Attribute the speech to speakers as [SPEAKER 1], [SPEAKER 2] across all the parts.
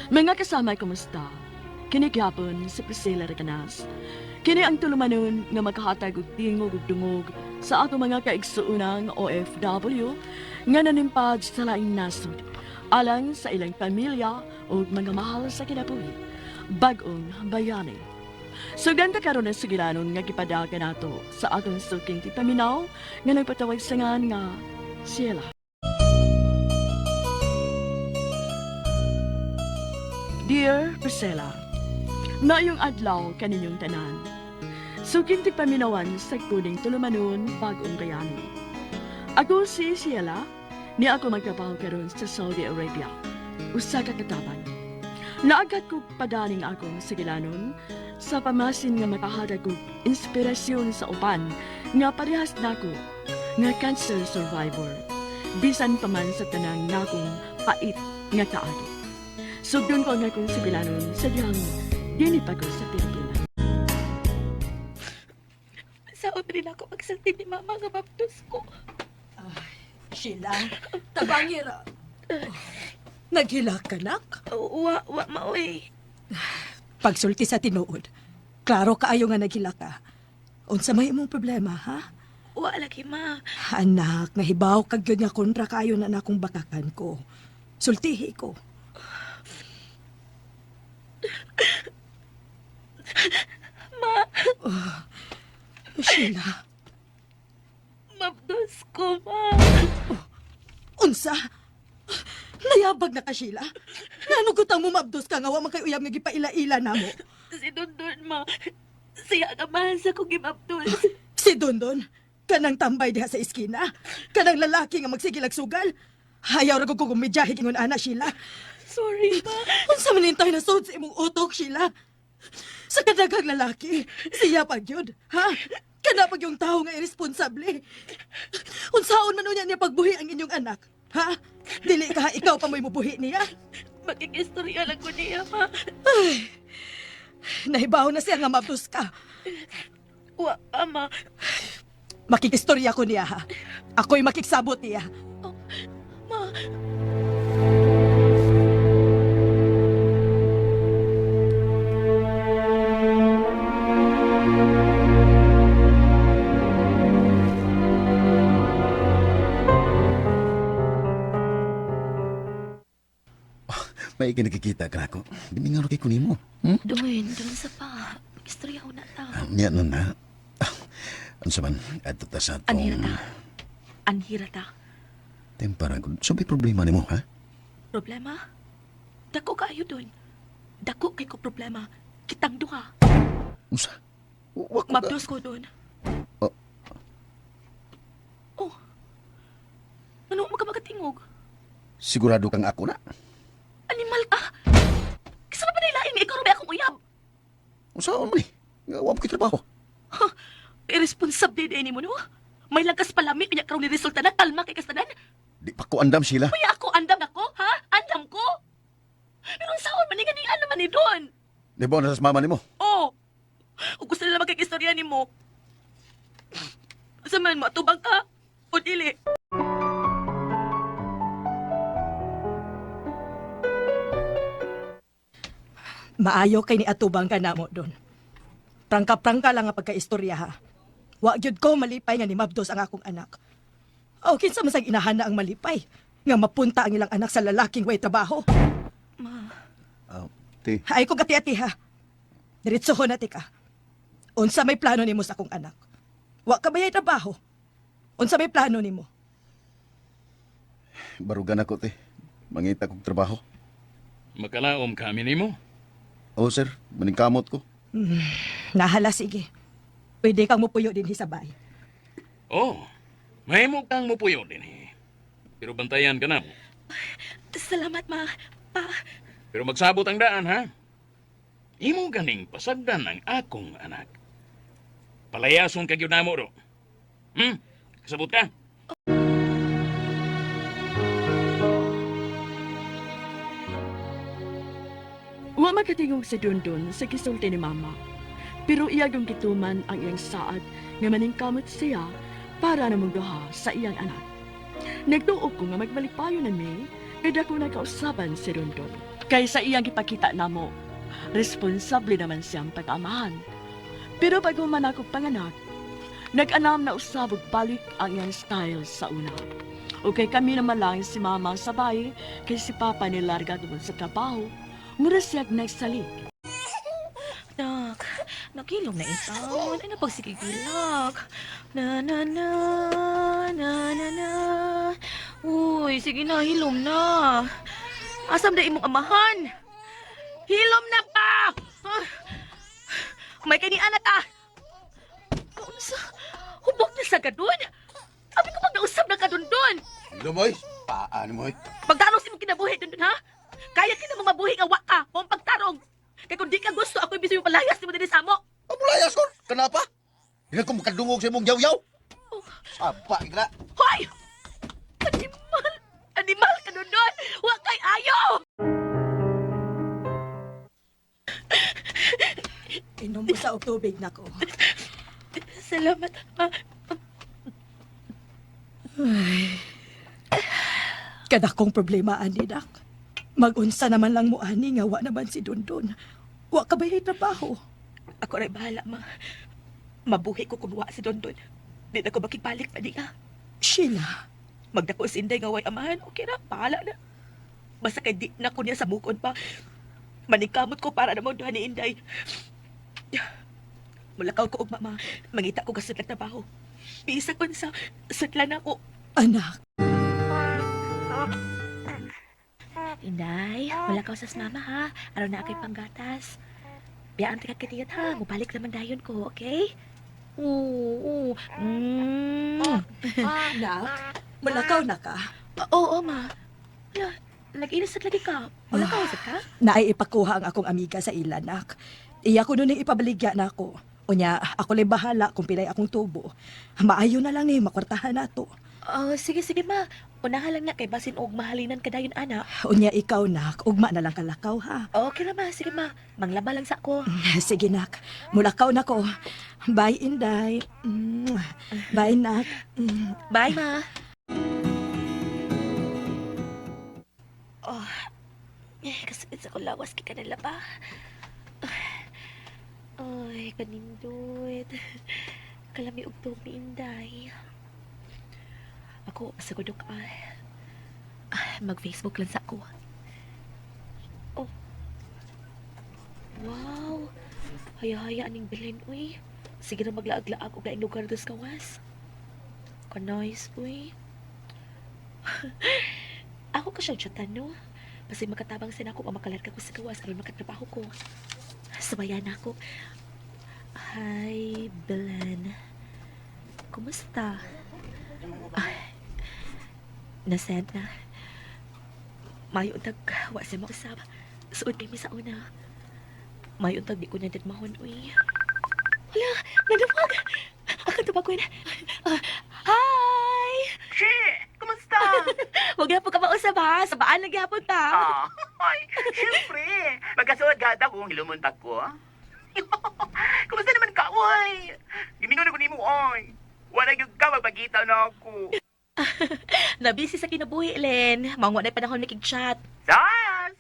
[SPEAKER 1] Mga kasama, kumusta? Kini gyapon si Priscilla Recanas. Kini ang tulumanon nga makahatag og tingog ug dungog sa ato mga kaigsuonang OFW nga nanimpad sa laing nasod alang sa ilang pamilya ug mga mahal sa kinabuhi. Bag-ong bayani. Sugdan ta karon ang sugilanon nga gipadagan nato sa atong suking tipaminaw nga nagpatawag sa ngan nga Sheila. Dear Priscilla, naayong adlaw kaninyong tanan. Suking tigpaminawan sa kuning tulumanon bagong bayani. Ako si Sheila, ni ako magtrabaho karon sa Saudi Arabia. Usa ka katabang. Naagat ko padaning akong sigilanon sa pamasin nga makahatag og inspirasyon sa uban nga parehas nako nga cancer survivor. Bisan pa man sa tanang nakong pait nga kaagi. Sugdon ko ang akong sigilanon sa diyang dini pa ko sa Pilipinas.
[SPEAKER 2] Saot rin ako pagsulti ni Mama nga baptos ko.
[SPEAKER 3] Sheila, tabangira. Oh, naghilak ka, nak.
[SPEAKER 2] Wa, wa, maoy.
[SPEAKER 3] Pagsulti sa tinuod. Klaro kaayo nga naghilak ka. Unsa may imong problema, ha?
[SPEAKER 2] Wa lagi, ma.
[SPEAKER 3] Anak, nahibaw kag gyud nga kontra kaayo na nakong bakakan ko. Sultihi ko.
[SPEAKER 2] Ma,
[SPEAKER 3] Oh, Sheila,
[SPEAKER 2] mabdos ko, ma.
[SPEAKER 3] unsa? Nayabag na ka, Sheila. Ngano gutang mo maabdos ka nga wa man kay uyab nga gipaila-ila namo?
[SPEAKER 2] Si Dondon, ma. Siya nga mahal sa kong gimabdos.
[SPEAKER 3] Si Dondon, kanang tambay diha sa iskina, kanang lalaki nga magsigilag sugal. Hayaw ra ko kumidyahe ingon ana, Sheila.
[SPEAKER 2] Sorry, ma.
[SPEAKER 3] Unsa man nintay na sud sa imong utok, Sheila? Sa kadaghang lalaki, siya pag yun, ha? Kana pag yung tao nga irresponsable. Unsaon man unya niya pagbuhi ang inyong anak, ha? Dili ka, ikaw pa mo'y mubuhi niya.
[SPEAKER 2] Makikistorya lang ko niya, ma.
[SPEAKER 3] Nahibaw na siya nga mabdos ka.
[SPEAKER 2] Wa, pa, ma.
[SPEAKER 3] Makikistorya ko niya, ha? Ako'y makiksabot niya.
[SPEAKER 2] Ma,
[SPEAKER 4] May kinakikita ka na ako. Biningan kay kunimo. Hmm?
[SPEAKER 2] Doon, doon sa pa. Istorya ko na ta.
[SPEAKER 4] Niya nun na. Ano sa man, adto ta sa atong...
[SPEAKER 2] Anhira ta. Anhira ta.
[SPEAKER 4] Tempara, so may problema nimo, ha?
[SPEAKER 2] Problema? Dako kaayo doon. Dako kay ko problema. Kitang duha.
[SPEAKER 4] Unsa? Wa ko ka-
[SPEAKER 2] Mabdos ko doon.
[SPEAKER 4] Oh.
[SPEAKER 2] Oh. Ano mo ka makatingog?
[SPEAKER 4] Sigurado kang ako na.
[SPEAKER 2] Animal ka. Kisa pa nilain ikaw ra akong uyab.
[SPEAKER 4] Unsa man ni? Nga wa mo kay trabaho.
[SPEAKER 2] Ha, irresponsable din mo no. May lagas palami kanya karon ni resulta na kalma kay kastanan.
[SPEAKER 4] Di pa ko andam sila.
[SPEAKER 2] Kuya ako andam nako, ha? Andam ko. Pero ang saon man ni ano man ni doon.
[SPEAKER 4] Di ba na sa mama nimo?
[SPEAKER 2] Oh. Ug gusto nila magkikistorya nimo. Sa man mo atubang ka o dili.
[SPEAKER 3] Maayo kay ni atubang ka namo doon. Prangka-prangka lang nga pagkaistorya ha. Wa gyud ko malipay nga ni Mabdos ang akong anak. O kinsa man sang inahan na ang malipay nga mapunta ang ilang anak sa lalaking way trabaho.
[SPEAKER 2] Ma,
[SPEAKER 4] Ah, ti.
[SPEAKER 3] Ay ko gati-ati ha. Diretso ho na ti ka. Unsa may plano nimo sa akong anak? Wa ka bayay trabaho? Unsa may plano nimo?
[SPEAKER 4] Barugan ako, ti. Mangita kog trabaho.
[SPEAKER 5] Makalaom kami nimo.
[SPEAKER 4] Oh, sir. Maningkamot ko.
[SPEAKER 3] Nahala sige. Pwede kang mupuyo din sa bay.
[SPEAKER 5] Oh, mahimo kang mupuyo din eh. Pero bantayan ka na mo.
[SPEAKER 2] salamat ma. Pa,
[SPEAKER 5] Pero magsabot ang daan ha. Imo ganing pasagdan ang akong anak. Palayason ka gyud namo do. Kasabot ka?
[SPEAKER 1] Wa makatingog si Dundun sa gisulti ni Mama. Pero iya gyung gituman ang iyang saad nga maningkamot siya para namong duha sa iyang anak. Nagtuo ko nga magmalipayo na mi kay dako na kausaban si Dundun. Kaysa iyang ipakita namo, responsable naman siyang pag-amahan. Pero pag human ako panganak, nag-anam na usab og balik ang iyang style sa una. Okay kami naman lang si mama sa bahay kay si papa nilarga doon sa trabaho. Mura siyag nagsalik.
[SPEAKER 2] Nak, nakilom na itaon. Ay, napagsigigilak. Na, na, na, na, na, na. Uy, sige na, hilom na. Asam na imong amahan? Hilom na pa! Ah, may kanian na ta! Unsa? Hubog na sa gadon? Abi ko pag nausap na kadundon!
[SPEAKER 4] Lumoy, paano mo?
[SPEAKER 2] Pagtarong sa imong kinabuhi dundun ha? Kaya ka namang mabuhi nga wa ka, huwag pagtarong. Kay kung di ka gusto, ako ibig yung palayas ni mo dinhi sa amo.
[SPEAKER 4] Abulayas ko! Kanapa? Hindi ko makadungog sa imong yaw-yaw. Saba, ika.
[SPEAKER 2] Hoy! Animal! Animal ka dundun! Wa kay ayo!
[SPEAKER 3] Inom mo sa og tubig nako.
[SPEAKER 2] Salamat, ma.
[SPEAKER 3] Kadakong problema ani dak. Magunsa naman lang mo ani nga wa naman si Dundon. Wa ka ba trabaho?
[SPEAKER 2] Ako rin bahala, ma. Mabuhi ko kung wa si Dondon. Di na ko makigbalik pa niya.
[SPEAKER 3] Sheila,
[SPEAKER 2] Magdako si Inday nga way amahan. Okay na, bahala na. Basta kay di na ko niya sa bukod pa. Maningkamot ko para naman duha ni Inday. Mulakaw ko og mama. Mangita ko kasud trabaho. Bisa kon sa sutla na ko.
[SPEAKER 3] Anak.
[SPEAKER 2] Inday, wala ka sa mama ha. Araw na akay panggatas. Biyaan ka kitiyot ha. Mubalik naman dayon ko, okay? Oo. Oo. Mm.
[SPEAKER 3] Anak, malakaw na ka.
[SPEAKER 2] Oo, ma. Wala, nag-inis at lagi ka. Wala ka, usap ka?
[SPEAKER 3] Naay ipakuha ang akong amiga sa ila, nak. Iya ko nun ipabaligya na ako. Unya, ako lang bahala kung pilay akong tubo. Maayo na lang ni, makwartahan na to.
[SPEAKER 2] Oh, sige, sige, ma. Unahan lang na kay basin og mahalinan ka dayon, ana.
[SPEAKER 3] Unya, ikaw, nak, ugma na lang kalakaw, ha?
[SPEAKER 2] Okay na, ma. Sige, ma. Manglaba lang sa ako.
[SPEAKER 3] Sige, nak. Mulakaw na ko. Bye, Inday. Bye, nak.
[SPEAKER 2] Bye, ma. Oh, eh, kasakit sa kulawas kay kanila pa. Ay, kanindot. Kalami og tuog ni Inday. Ako, pasagod ka. Ah, mag-Facebook lang sa ako. Oh. Wow. Haya-haya aning Belen, uy. Sige na maglaag-laag og laing lugar dos kawas. Ka-nice, uy. Ako ka siyang chatan, no? Basta makatabang sa nako, makalarga ko sa gawas, aron makatrabaho ko. Sabayan ako. Hi, Belen. Kumusta? Ay, nasend na. Mayo untag, wa siya mausap. Suod kami sa una. Mayo untag, di ko na mahon, uy. Wala, nadawag! Ako tumakoy na. Ah, hi!
[SPEAKER 6] Shi! Kumusta?
[SPEAKER 2] Huwag na po ka mausap ha. Sabaan lang gyapon ta.
[SPEAKER 6] Ah, ay, syempre. Magkasuod gata kung hilumuntak ko. ah. Kumusta naman ka, oy? Gimingon ako nimo, oy. Wala gyud ka magpagita na ako.
[SPEAKER 2] Nabisi sa kinabuhi, Len. Mangwa na panahon nakig-chat.
[SPEAKER 6] Sas!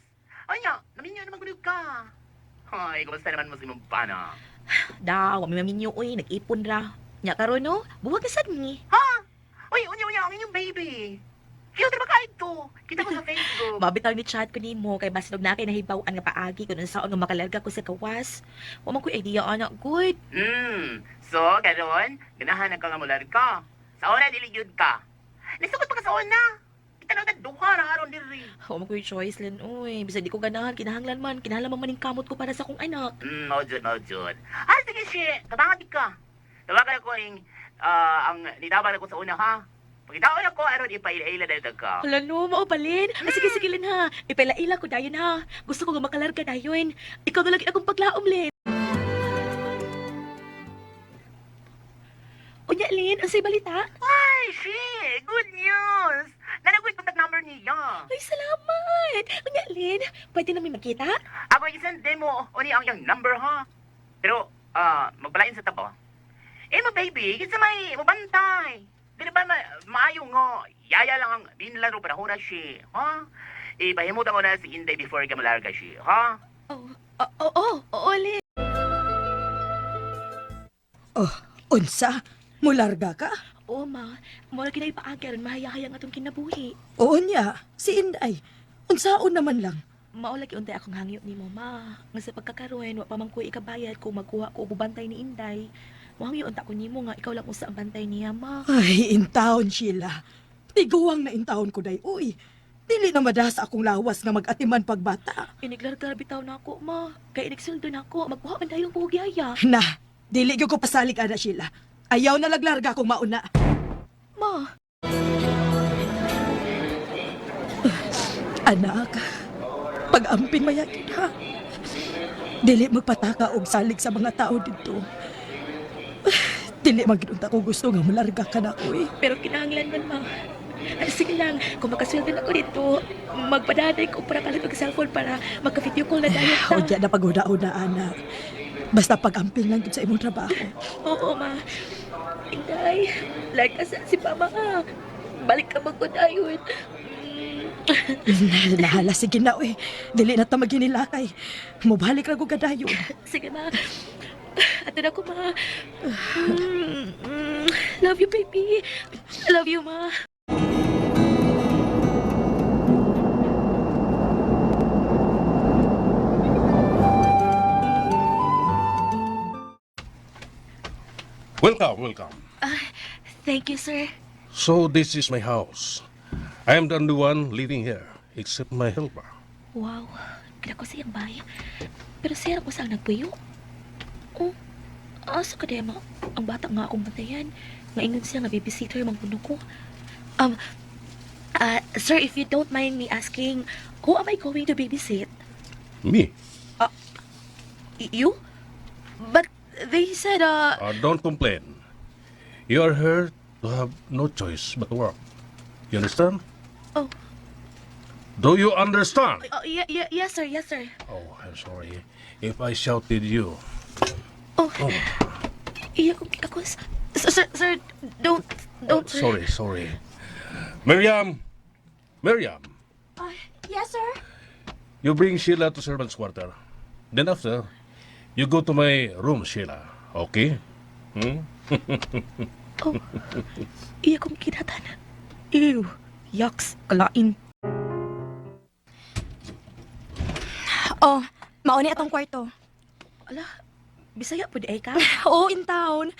[SPEAKER 6] Anya, naminyo naman kuno ka. Ay, kumusta naman mo sa imong pana?
[SPEAKER 2] Daw, wa mi maminyo oy, nag-ipon ra. Nya karon no, buwag ka sad ni.
[SPEAKER 6] Ha? Uy, unya unya ang inyong baby. Cute ba kayo to? Kita ko sa Facebook.
[SPEAKER 2] Mabitaw ni chat ko nimo kay basin og na kay nahibaw-an nga paagi kun unsaon nga makalarga ko sa gawas. Wa man koy idea ana, good.
[SPEAKER 6] So, karon, ganahan na ka nga mular ka. Sa una, dili gyud ka. Nisugod pa ka sa una. Kita na duha na aron diri.
[SPEAKER 2] Wa man koy choice Len oy. Bisag di ko ganahan, kinahanglan man, kinahanglan man maning kamot ko para sa akong anak.
[SPEAKER 6] Mao jud, mao jud. Ah, sige, shi. Tabangan di ka. Tawagan ako ning ang nitabangan ako sa una, ha? Pagitaon ako, aron ipaila-ila na ka.
[SPEAKER 2] Hala no, mao pa Len. Ah, sige sige Len ha. Ipaila-ila ko dayon ha. Gusto ko nga makalarga dayon. Ikaw na lagi akong paglaom Len. Unya Len, unsay balita?
[SPEAKER 6] Ay, shi! Good news! Nanagoy contact number niya.
[SPEAKER 2] Ay, salamat! Unya, Lin, pwede namin magkita?
[SPEAKER 6] Ako isend demo o ni ang iyang number, ha? Pero, magpalain sa tabo. Eh, mo baby, kinsa may mabantay. Di na ba maayo nga, yaya lang ang binlaro para hura shi, ha? Ipahimutan ko na si Inday before ka malarga siya, ha?
[SPEAKER 2] Oh, oh, oh, oh, oli.
[SPEAKER 3] Oh, unsa? Mularga ka?
[SPEAKER 2] Oo, ma. Mura kinay paagi aron mahayahayang atong kinabuhi.
[SPEAKER 3] Oo niya, si Inday. Unsaon naman lang.
[SPEAKER 2] Mao lagi untay akong hangyo nimo, ma. Nga sa pagkakaroon, wa pa man ko'y ikabayad kung magkuha ko og bantay ni Inday. Mohangyo unta ko nimo nga ikaw lang usa ang bantay niya, ma.
[SPEAKER 3] Ay, intawon, Sheila. Tiguang na intawon ko day, uy. Dili na madasa akong lawas nga mag-atiman pagbata.
[SPEAKER 2] Iniglarga bitaw na ako, ma. Kay inigsuldo na ako, magkuha man dayong bugyaya.
[SPEAKER 3] Na, dili gyud ko pasalig ana, Sheila. Ayaw na laglarga kung mauna.
[SPEAKER 2] Ma,
[SPEAKER 3] Anak, pag-amping mayakin ha. Dili magpataka og salig sa mga tao dito. Dili man gid unta ko gusto nga malarga ka na ko eh.
[SPEAKER 2] pero kinahanglan man, ma. Ay, sige lang, kung makasweldo na ko dito, magpadaday ko para palit og cellphone para magka-video call na dayon
[SPEAKER 3] O
[SPEAKER 2] ta.
[SPEAKER 3] diya na paghuda-huda, anak. Basta pag-amping lang gid sa imong trabaho.
[SPEAKER 2] Oo, ma. Inday, like asa si Mama. Balik ka magko dayon.
[SPEAKER 3] Nahala, sige na, uy. Dili na ta maginilakay. Mubalik ra ko kadayon.
[SPEAKER 2] Sige, ma. Ato na ko, ma. Love you, baby. Love you, ma.
[SPEAKER 7] Welcome, welcome.
[SPEAKER 2] Thank you, sir.
[SPEAKER 7] So this is my house. I am the only one living here, except my helper.
[SPEAKER 2] Wow, kaya ko siyang bay. Pero siya ko saan nagpuyo. Oh, asa ka ma? Ang bata nga akong bantayan. Nga ingon siya nga babysitter mang puno ko. Sir, if you don't mind me asking, who am I going to babysit?
[SPEAKER 7] Me?
[SPEAKER 2] You? But they said,
[SPEAKER 7] Don't complain. You are here to have no choice but to work. You understand?
[SPEAKER 2] Oh.
[SPEAKER 7] Do you understand?
[SPEAKER 2] Oh, yeah, yeah, yes, sir, yes, sir.
[SPEAKER 7] Oh, I'm sorry if I shouted you.
[SPEAKER 2] Oh,
[SPEAKER 7] Oh,
[SPEAKER 2] iya kong kikakos. Sir, sir, sir, don't, sir.
[SPEAKER 7] Sorry, sorry. Miriam! Miriam!
[SPEAKER 1] Yes, sir.
[SPEAKER 7] You bring Sheila to servant's quarter. Then after, you go to my room, Sheila. Okay? Hmm?
[SPEAKER 2] Oh, iya kong kinatan. Ew, yucks, kalain.
[SPEAKER 8] Oh, mauni atong kwarto.
[SPEAKER 2] Ala, Bisaya po di ay ka?
[SPEAKER 8] Oo, in town.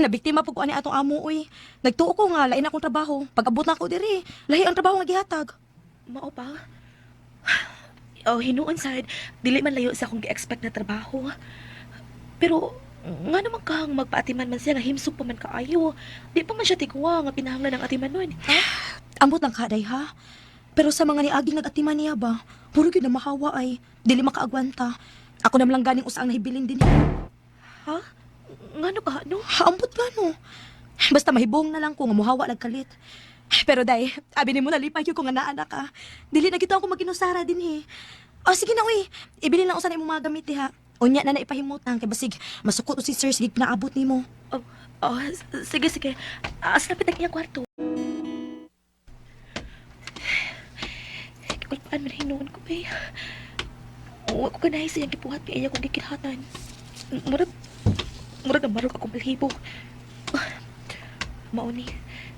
[SPEAKER 8] Nabiktima po ko ani atong amo uy. Nagtuo ko nga lain akong trabaho. Pag-abot na ako diri, lahi ang trabaho nga gihatag.
[SPEAKER 2] Mao pa? Oh, hinuon sad, dili man layo sa akong gi-expect na trabaho. Pero nga naman kang magpaatiman man siya nga himsog pa man kaayo. Di pa man siya tiguwa nga pinahanglan ang atiman nun. Ha?
[SPEAKER 8] Ambot lang kaday ha. Pero sa mga niaging nag-atiman niya ba, puro gyud na mahawa ay dili makaagwanta. Ako naman lang ganing usa ang nahibilin din.
[SPEAKER 2] Ha? Ngano ka, no?
[SPEAKER 8] Ambot nga no. Basta mahibong na lang ko nga muhawa lag kalit. Pero day, abi nimo nalipay gyud ko nga naa na ka. Dili na gid ako maginusara din eh. O sige na uy, ibilin lang usa na imong mga gamit diha. Unya na na ipahimutang kay basig masukot si sir sige pinaabot nimo.
[SPEAKER 2] Oh, oh, sige, sige. Asa na pitag iyang kwarto? Kikulpaan man hinuon ko, eh. Wa ko ganahi sa iyang gibuhat kay iya kong gikilhatan. Murag na marog akong balhibo. Mao ni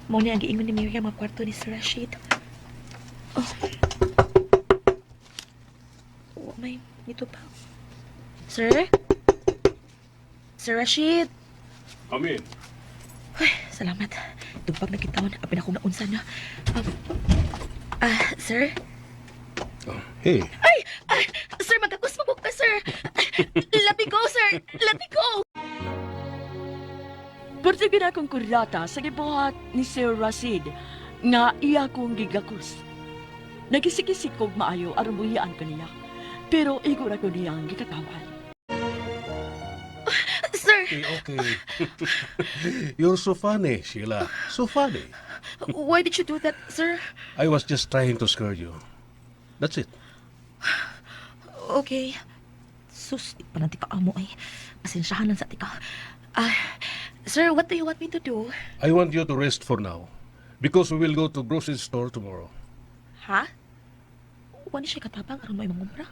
[SPEAKER 2] ang giingon ni Miriam ang kwarto ni Sir Rashid. Oh. Wa may nito pa. Sir? Sir Rashid?
[SPEAKER 7] Come in.
[SPEAKER 2] Ay, salamat. Dumpag na kita apin akong naunsa na. Sir?
[SPEAKER 7] Hey,
[SPEAKER 2] Ay! Ay! Sir, magkakos mabuk ka, sir! Let me go, sir! Let me go!
[SPEAKER 1] Perti gid akong kuryata sa gibuhat ni Sir Rashid nga iya kong gigakos. Nagisikisik kog maayo aron buhian ko niya. Pero igo ra ko niyang gikatawan.
[SPEAKER 2] Sir,
[SPEAKER 7] okay, okay. You're so funny, Sheila. So funny.
[SPEAKER 2] why did you do that, sir?
[SPEAKER 7] I was just trying to scare you. That's it.
[SPEAKER 2] Okay. Sus, di pa ka amo ay. Pasensyahan lang sa tika. Sir, what do you want me to do?
[SPEAKER 7] I want you to rest for now because we will go to grocery store tomorrow.
[SPEAKER 2] Ha? Wa ni siya katabang aron may mangumpra.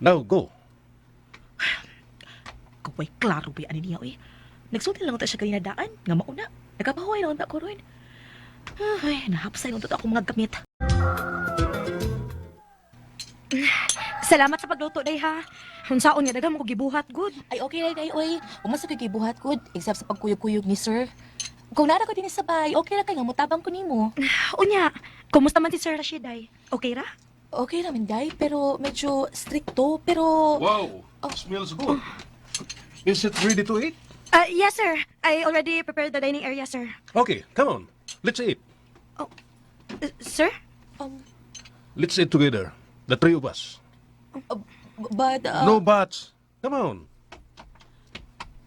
[SPEAKER 7] Now go.
[SPEAKER 2] Kaway klaro ba ani niya oy. Nagsulti lang unta siya kanina daan nga mauna. Nagapahuway na unta ko ron. Ay, nahapsay unta ako mga gamit.
[SPEAKER 8] Salamat sa pagluto, day ha. Unsaon nga daghan mo ko gibuhat, good.
[SPEAKER 2] Ay, okay ra day oy. Umasa kay gibuhat gud except sa pagkuyog-kuyog ni sir. Kung nara ko dinhi sa bay, okay ra kay nga motabang ko nimo.
[SPEAKER 8] Unya, kumusta man si Sir Rashid ay? Okay ra?
[SPEAKER 2] Okay ra man day, pero medyo stricto pero
[SPEAKER 7] Wow, smells good. Is it ready to eat?
[SPEAKER 8] Yes, sir. I already prepared the dining area, sir.
[SPEAKER 7] Okay, come on. Let's eat.
[SPEAKER 8] Sir?
[SPEAKER 7] Let's eat together. The three of us.
[SPEAKER 2] But
[SPEAKER 7] No buts. Come on.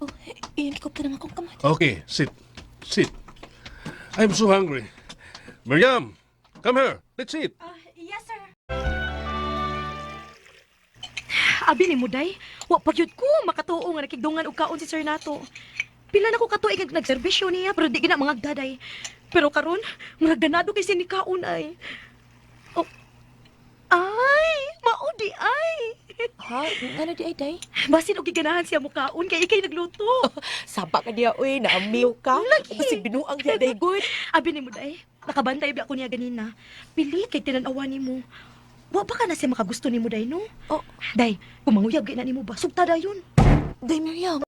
[SPEAKER 2] Oh, iyon ko na akong kamot.
[SPEAKER 7] Okay, sit. Sit. I'm so hungry. Miriam, come here. Let's eat.
[SPEAKER 8] Yes, sir. Abi ni mo, day. Wa pa gyud ko makatuo nga nakigdungan og kaon si Sir nato. Pila na ko katuig nga nagserbisyo niya pero di gina mga daday. Pero karon, murag ganado kay sinikaon ay. Oh. Ay, mao di ay.
[SPEAKER 2] Ha? Ngano di ay day?
[SPEAKER 8] Basin og giganahan siya mukaon kay ikay nagluto.
[SPEAKER 2] Saba ka diya oy, naamiw ka.
[SPEAKER 8] Lagi.
[SPEAKER 2] Basig binuang diya day good.
[SPEAKER 8] Abi ni mo day, nakabantay ba ako niya ganina. Pilit kay tinan-awa nimo. Wa ba ka na siya makagusto nimo day no?
[SPEAKER 2] Oh.
[SPEAKER 8] Day, kung manguyab gay na nimo ba, sugta dayon.
[SPEAKER 2] Day Miriam,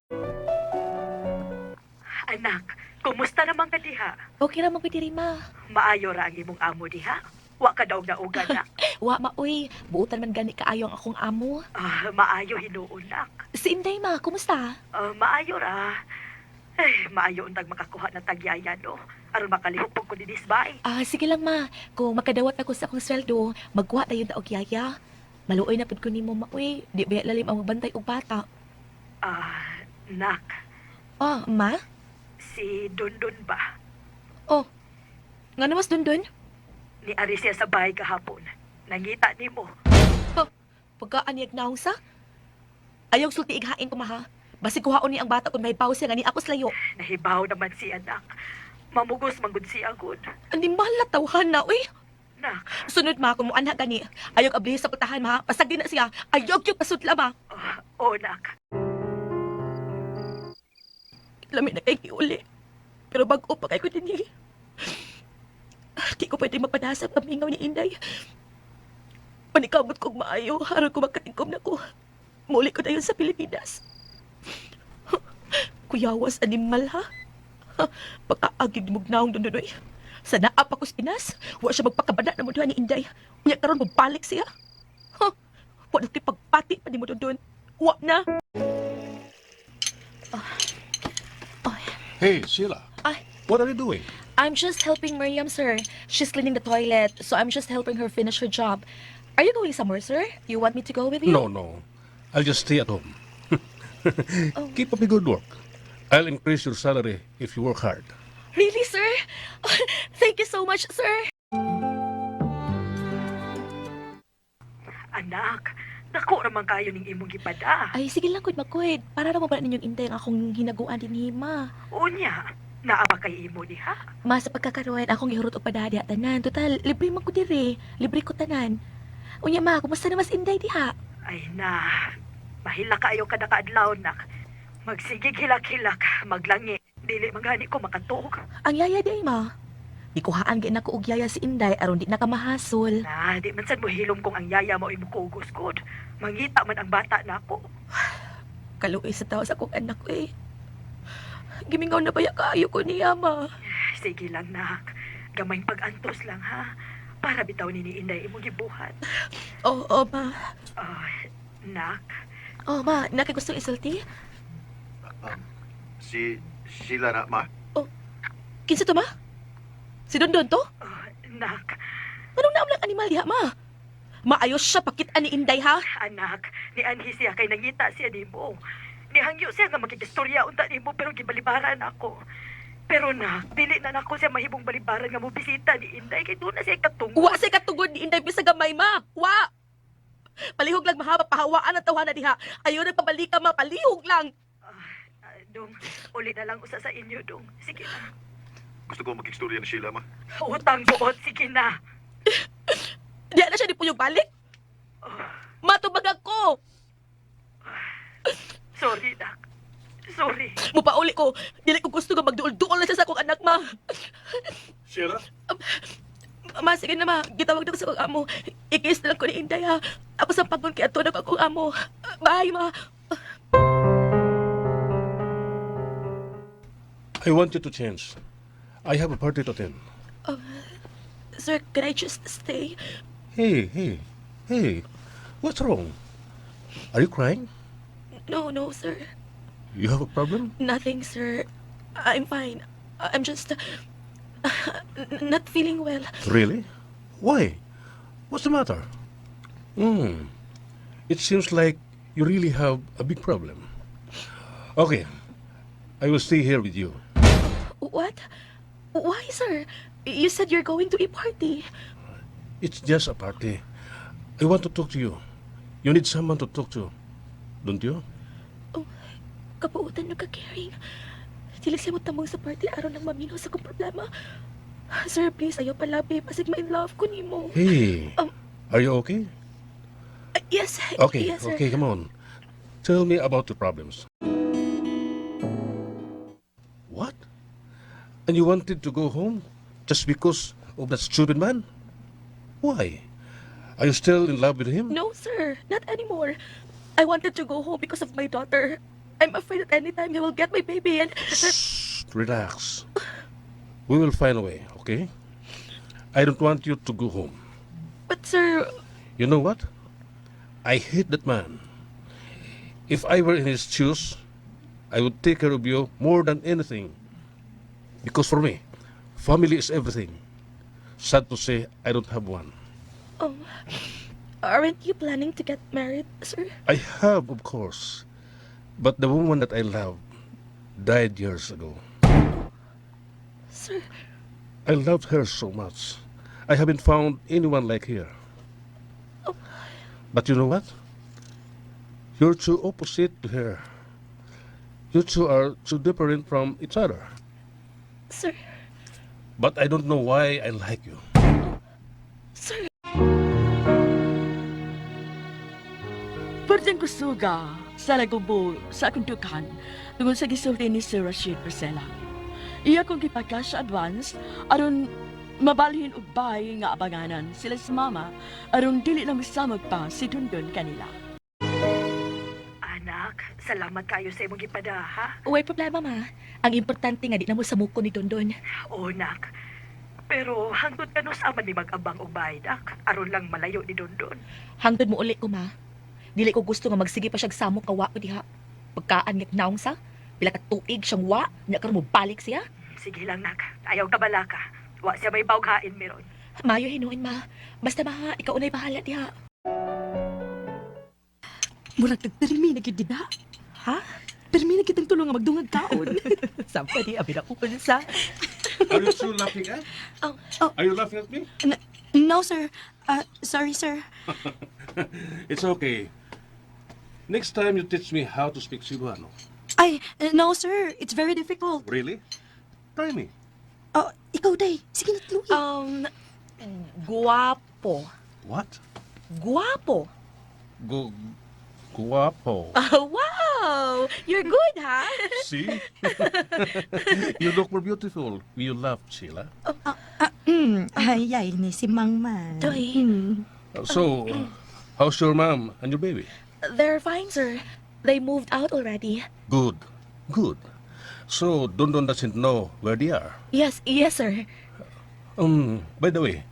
[SPEAKER 1] Anak, kumusta naman ka diha?
[SPEAKER 2] okay ra man ko diri ma.
[SPEAKER 1] Maayo ra ang imong amo diha? Wa ka daw naugan na.
[SPEAKER 2] Wa ma oy, buutan man gani kaayo ang akong amo.
[SPEAKER 1] Ah, maayo hinuon nak.
[SPEAKER 2] Si Inday ma, kumusta?
[SPEAKER 1] Ah, maayo ra. Ay, maayo untag makakuha na tagyaya no. Aron makalihok pug ko dinis bay.
[SPEAKER 2] Ah, sige lang ma. Kung makadawat ako sa akong sweldo, magkuha tayo ta og yaya. Maluoy na pud ko nimo ma oy. Di ba lalim ang magbantay og bata.
[SPEAKER 1] Ah, nak,
[SPEAKER 2] Ah, ma?
[SPEAKER 1] si Dundun ba?
[SPEAKER 2] Oh. Ngano mas dundun?
[SPEAKER 1] Ni ari siya sa bahay kahapon. Nangita nimo.
[SPEAKER 2] Pagka aniyag naong sa? Ayaw sulti ighain ko maha. Basig kuhaon ni ang bata kung may siya nga ni ako slayo.
[SPEAKER 1] Nahibaw naman si anak. Mamugos manggod siya gud.
[SPEAKER 2] Animal na tawhan na, uy.
[SPEAKER 1] Nak,
[SPEAKER 2] Sunod ma, kung muanha gani. Ayaw ablihi sa putahan ma. Pasag din na siya. Ayaw yung pasudla ma.
[SPEAKER 1] ah, oh nak.
[SPEAKER 2] Lami na kay giuli. Pero bago pa kay ko din eh. Di ko pwede mapanasa pamingaw ni Inday. Panikamot kong maayo, aron ko makatingkom na ko. Muli ko dayon sa Pilipinas. Kuyawas animal ha. Pagkaagig mugnaong dundunoy. Sa naap ako sa Pinas, wa siya magpakabana na mo ni Inday. Unya karon mobalik siya. Ha? Wa na kay pagpati pa ni mo dundun. Wa na.
[SPEAKER 7] Hey, Sheila.
[SPEAKER 2] Ay.
[SPEAKER 7] What are you doing?
[SPEAKER 2] I'm just helping Miriam, sir. She's cleaning the toilet, so I'm just helping her finish her job. Are you going somewhere, sir? You want me to go with you?
[SPEAKER 7] No. I'll just stay at home. Keep up the good work. I'll increase your salary if you work hard.
[SPEAKER 2] Really, sir? Thank you so much, sir.
[SPEAKER 1] Anak, dako raman kayo ning imong gipada.
[SPEAKER 2] Ay, sige lang, kuyd makuyd. Para na mabala ninyong Inday ang akong hinaguan din ni ma.
[SPEAKER 1] Unya, naa ba kay imo diha?
[SPEAKER 2] Ma, sa pagkakaroon, akong gihurot og padadi at tanan. Total, libre man ko dire. Libre ko tanan. Unya, ma, kumusta na mas Inday diha?
[SPEAKER 1] Ay na, mahila kaayo kada kaadlaw nak. Magsigig hilak-hilak, maglangi. Dili man gani ko makatuog.
[SPEAKER 2] Ang yaya di ay, ma. Gikuhaan gid nako og yaya si Inday aron di na ka mahasol.
[SPEAKER 1] Na, di man sad mo hilom kung ang yaya mo imo kugos gud. Mangita man ang bata nako.
[SPEAKER 2] Kaluoy sa tao sa akong anak ko eh. Gimingaw na baya kaayo ko niya, ma.
[SPEAKER 1] Sige lang nak. Gamay pag-antos lang ha. Para bitaw ni ni Inday imong gibuhat.
[SPEAKER 2] Oo, oh, ma.
[SPEAKER 1] Ah, nak,
[SPEAKER 2] Oh, ma, nakagustong isulti?
[SPEAKER 4] Si Sheila na, ma.
[SPEAKER 2] Kinsa to, ma? Si Dondon to?
[SPEAKER 1] ah, nak,
[SPEAKER 2] Anong naam lang animal diha, ma? Maayos siya pakit ani Inday, ha?
[SPEAKER 1] anak, ni anhi siya kay nangita siya nimo. Nihangyo siya nga makikistorya unta nimo pero gibalibaran ako. Pero nak, dili na nako siya mahimong balibaran nga mobisita ni Inday kay doon na siya katungod.
[SPEAKER 2] Wa say katugod ni Inday bisa gamay, ma. Wa! Palihog lang mahaba, pahawaan ang tawhana diha. Ayaw na pabalika, ma. Palihog lang.
[SPEAKER 1] Ah, dong, uli na lang usa sa inyo, dong. Sige na.
[SPEAKER 4] Gusto ko makikstorya ni Sheila, ma.
[SPEAKER 1] Utang buot, sige na.
[SPEAKER 2] Diha na siya di puyog balik. Matubag ako.
[SPEAKER 3] Sorry, nak. Sorry.
[SPEAKER 2] Mupauli ko. Dili ko gusto nga magduol-duol na siya sa akong anak, ma.
[SPEAKER 7] Sheila?
[SPEAKER 2] Ma, sige na ma. Gitawag na ko sa akong amo. Ikis na lang ko ni Inday, ha. Ako sa pagod kay ato na ko akong amo. Bye, ma.
[SPEAKER 7] I want you to change. I have a party to attend.
[SPEAKER 2] Sir, can I just stay?
[SPEAKER 7] Hey, hey, hey. What's wrong? Are you crying?
[SPEAKER 2] No, sir.
[SPEAKER 7] You have a problem?
[SPEAKER 2] Nothing, sir. I'm fine. I'm just not feeling well.
[SPEAKER 7] Really? Why? What's the matter? It seems like you really have a big problem. Okay. I will stay here with you.
[SPEAKER 2] What? Why, sir? You said you're going to a party.
[SPEAKER 7] It's just a party. I want to talk to you. You need someone to talk to, don't you?
[SPEAKER 2] Oh, kabuutan nyo ka-caring. Dili siya mo tamang sa party aron lang maminaw sa akong problema. Sir, please, ayaw palabi. Pasig ma-in love ko nimo.
[SPEAKER 7] Hey, are you okay?
[SPEAKER 2] Yes,
[SPEAKER 7] Okay,
[SPEAKER 2] yes, sir.
[SPEAKER 7] okay, come on. Tell me about your problems. What? And you wanted to go home just because of that stupid man? Why? Are you still in love with him?
[SPEAKER 2] No, sir. Not anymore. I wanted to go home because of my daughter. I'm afraid that anytime he will get my baby and...
[SPEAKER 7] Shh, relax. We will find a way, okay? I don't want you to go home.
[SPEAKER 2] But, sir,
[SPEAKER 7] You know what? I hate that man. If I were in his shoes, I would take care of you more than anything. Because for me, family is everything. Sad to say, I don't have one.
[SPEAKER 2] Aren't you planning to get married, sir?
[SPEAKER 7] I have, of course. But the woman that I loved died years ago.
[SPEAKER 2] Sir,
[SPEAKER 7] I loved her so much. I haven't found anyone like her. But you know what? You're too opposite to her. You two are too different from each other.
[SPEAKER 2] Sir,
[SPEAKER 7] But I don't know why I like you.
[SPEAKER 2] Sir.
[SPEAKER 1] Perteng kusuga sa lagubo sa akong dukan tungod sa gisulti ni Sir Rashid Priscilla. Iya kong gipa-cash advance aron mabalhin og bay nga abanganan sila sa mama aron dili na misamag pa si Dundon kanila.
[SPEAKER 3] Anak, salamat kayo sa imong gipada, ha?
[SPEAKER 2] Way problema, ma. Ang importante nga di na mo samuko ni Dondon.
[SPEAKER 3] Oo, nak. Pero hangtod kanus aman mi mag-abang og bayad, ak. Aron lang malayo ni Dondon.
[SPEAKER 2] Hangtod mo uli ko, ma. Dili ko gusto nga magsige pa siyag samok nga wa ko diha. Pagkaan nga naong sa, pila ka tuig siyang wa, nya karon mo balik siya.
[SPEAKER 3] Sige lang, nak. Ayaw ka balaka. Wa siya may bawghain meron.
[SPEAKER 2] Mayo hinuin, ma. Basta ma, ikaw unay bahala diha.
[SPEAKER 8] Murag nagpirmi na gyud dida.
[SPEAKER 2] Ha?
[SPEAKER 8] Pirmi na kitang tulong nga magdungag kaon.
[SPEAKER 2] Sampa di abi na ko unsa.
[SPEAKER 7] Are you still laughing at?
[SPEAKER 2] Oh.
[SPEAKER 8] Oh.
[SPEAKER 7] Are you laughing at me?
[SPEAKER 8] No, sir. Sorry, sir.
[SPEAKER 7] It's okay. Next time you teach me how to speak Cebuano.
[SPEAKER 8] Ay, no, sir. It's very difficult.
[SPEAKER 7] Really? Try me.
[SPEAKER 8] Oh, ikaw, day. Sige na, tuloy.
[SPEAKER 2] Guwapo.
[SPEAKER 7] What?
[SPEAKER 2] Guwapo.
[SPEAKER 7] Guapo.
[SPEAKER 2] Oh, wow! You're good, ha?
[SPEAKER 7] See? You look more beautiful. You laugh, Sheila.
[SPEAKER 8] Ay, ay, ni si Mang Man.
[SPEAKER 2] Toy.
[SPEAKER 7] So, how's your mom and your baby?
[SPEAKER 2] They're fine, sir. They moved out already.
[SPEAKER 7] Good. Good. So, Dondon doesn't know where they are.
[SPEAKER 2] Yes, sir.
[SPEAKER 7] By the way,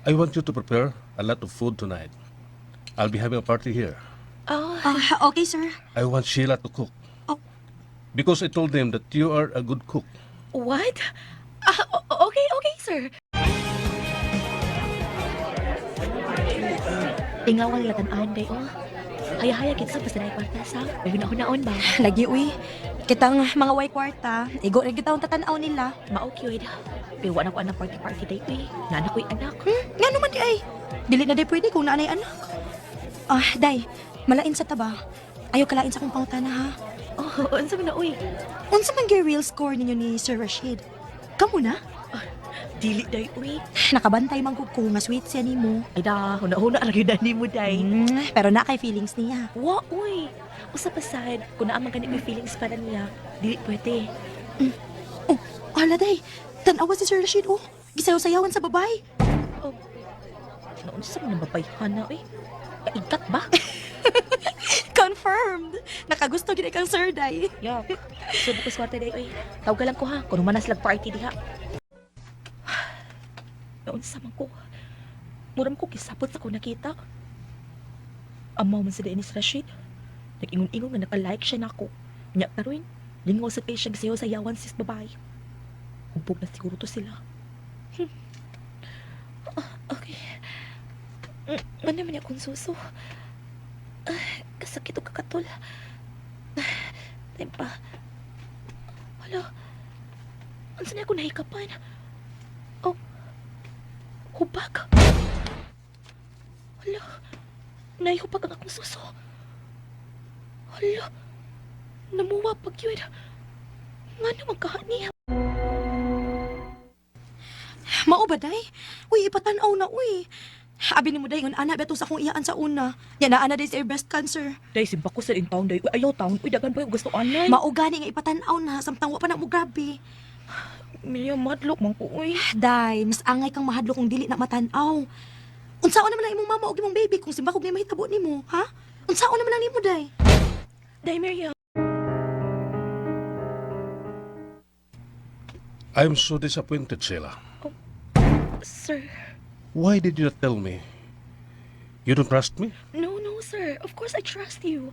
[SPEAKER 7] I want you to prepare a lot of food tonight. I'll be having a party here.
[SPEAKER 2] Oh,
[SPEAKER 8] Ah, okay, sir.
[SPEAKER 7] I want Sheila to cook.
[SPEAKER 8] Oh.
[SPEAKER 7] Because I told them that you are a good cook.
[SPEAKER 2] What? Ah, okay, sir. Tingawang latan-an day, oh. Haya-haya kinsa basta na kwarta sa. May hunahon ba?
[SPEAKER 8] Lagi, uy. Kitang mga way kwarta, igo rin kita ang tatanaw nila.
[SPEAKER 2] Mao gyud. Pero wa na ko anang party-party day, uy. Nana ko'y anak.
[SPEAKER 8] Nga naman di ay. Dili na di pwede kung naanay anak. Ah, day. Malain sa taba. Ayaw kalain sa akong pangutana, ha?
[SPEAKER 2] Oh, unsa man na, uy?
[SPEAKER 8] Unsa man gyud real score ninyo ni Sir Rashid? Kamu na?
[SPEAKER 2] Dili, day, uy.
[SPEAKER 8] Nakabantay man gud ko nga sweet siya nimo.
[SPEAKER 2] Ay da, huna-huna ra gyud nimo, day.
[SPEAKER 8] Pero na kay feelings niya.
[SPEAKER 2] Wa, uy. Usa pa sad, kung naa man gani may feelings para niya, dili pwede.
[SPEAKER 8] Oh, hala day. Tan-awa si Sir Rashid oh. Gisayaw-sayawan sa babay.
[SPEAKER 2] Oh. Naunsa man ang babayhan na, uy. Kaigat ba?
[SPEAKER 8] Confirmed. Nakagusto gid kang sir day.
[SPEAKER 2] Yak. Subo ko swerte day, uy. Tawag lang ko ha, kung manas lag party diha. Naunsa man ko. Muram ko kisapot sa ko nakita. Amaw man sa Dennis Rashid. Nag-ingon-ingon nga naka-like siya nako. Nya karon, lingaw sa page siya sayo sa yawan sis babae. Umpog na siguro to sila. Ah, okay. Ano man akong suso? Ah, kasakit o kakatol. Ah, Tempa. Hala. Unsa na ako nahikapan? Oh. Hubag. Hala. Nahihubag ang akong suso. Hala. Namuwa pag yun. Nga naman kahani.
[SPEAKER 8] Mao ba day? Uy, ipatan-aw na uy. Abi nimo day ngon ana beto sa akong iyaan sa una. Ya naa na day sa breast cancer.
[SPEAKER 2] Day, simba ko sa in town, day. Uy, ayaw town. Uy, dagan pa yung gusto anay.
[SPEAKER 8] Mao gani nga ipatan-aw na samtang wa pa na mo grabe.
[SPEAKER 2] Milya, madlok man ko, uy.
[SPEAKER 8] Day, mas angay kang mahadlok kung dili na matan-aw. Unsaon naman ang imong mama og imong baby kung simbakog ni mahitabo nimo, ha? Unsaon naman ang nimo day?
[SPEAKER 2] Day, Miriam.
[SPEAKER 7] I'm so disappointed, Sheila.
[SPEAKER 2] Sir.
[SPEAKER 7] Why did you not tell me? You don't trust me?
[SPEAKER 2] No, no, sir. Of course I trust you.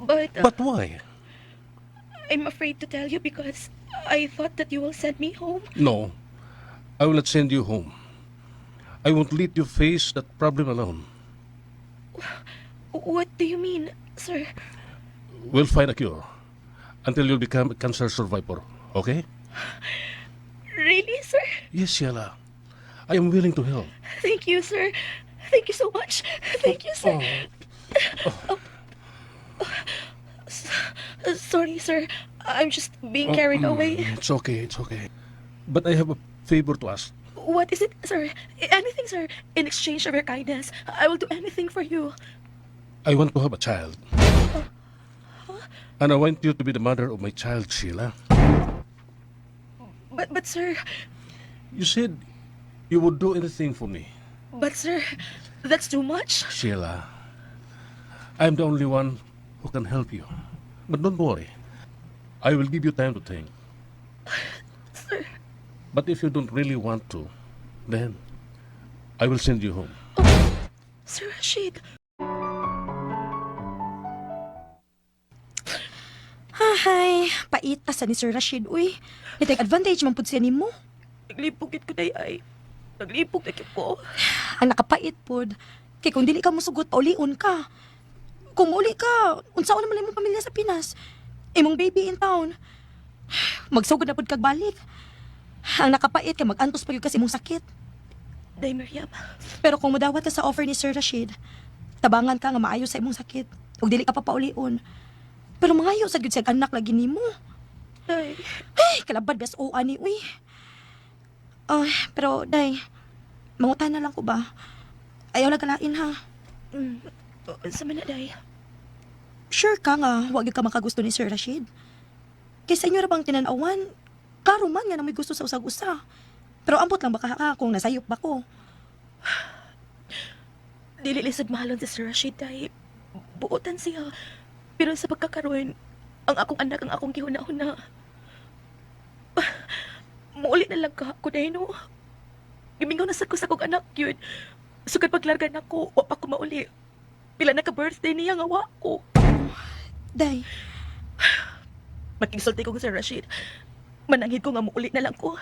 [SPEAKER 2] But,
[SPEAKER 7] But why?
[SPEAKER 2] I'm afraid to tell you because I thought that you will send me home.
[SPEAKER 7] No, I will not send you home. I won't let you face that problem alone.
[SPEAKER 2] What do you mean, sir?
[SPEAKER 7] We'll find a cure until you become a cancer survivor, okay?
[SPEAKER 2] Really, sir?
[SPEAKER 7] Yes, Sheila. I am willing to help.
[SPEAKER 2] Thank you, sir. Thank you so much. Thank you, sir. Oh. Sorry, sir. I'm just being carried away.
[SPEAKER 7] It's okay, it's okay. But I have a favor to ask.
[SPEAKER 2] What is it, sir? Anything, sir. In exchange of your kindness, I will do anything for you.
[SPEAKER 7] I want to have a child. And I want you to be the mother of my child, Sheila.
[SPEAKER 2] But sir,
[SPEAKER 7] You said you would do anything for me.
[SPEAKER 2] but sir, that's too much.
[SPEAKER 7] Sheila, I'm the only one who can help you. But don't worry. I will give you time to think.
[SPEAKER 2] Sir.
[SPEAKER 7] But if you don't really want to, then I will send you home.
[SPEAKER 2] Sir Rashid.
[SPEAKER 8] Hay, paita sa ni Sir Rashid uy. Ni-take advantage man pud siya nimo.
[SPEAKER 2] Naglipok ko day ay. Naglipok na gyud ko.
[SPEAKER 8] Ang nakapait pod. Kay kung dili ka mosugot, paulion ka. Kung mauli ka, unsaon naman imong pamilya sa Pinas? Imong baby in town. Magsugod na pod kag balik. Ang nakapait kay mag-antos pa gyud ka sa imong sakit.
[SPEAKER 2] Day Miriam.
[SPEAKER 8] Pero kung modawat ka sa offer ni Sir Rashid, tabangan ka nga maayo sa imong sakit ug dili ka pa paulion. Pero mangayo sa gyud siyag anak lagi nimo.
[SPEAKER 2] Day.
[SPEAKER 8] Ay, kalabad bes o ani uy. Ay, pero day, mangutan na lang ko ba? Ayaw lang kalain ha.
[SPEAKER 2] Sa man na day.
[SPEAKER 8] Sure ka nga, wag gyud ka makagusto ni Sir Rashid. Kay sa inyo ra bang tinanawan, klaro man nga na may gusto sa usag-usa. Pero ambot lang baka ka kung nasayop ba ko.
[SPEAKER 2] Dili lisod mahalon si Sir Rashid day. Buotan siya. Pero sa pagkakaroon, ang akong anak ang akong gihuna-huna. Muuli na lang ka ko day no. Gimingaw na sa ko sa akong anak yun. Sukad paglarga nako, wa pa ko mauli. Pila na ka birthday niya nga wa ko.
[SPEAKER 8] Day,
[SPEAKER 2] Makigsulti ko Sir Rashid. Mananghid ko nga muuli na lang ko.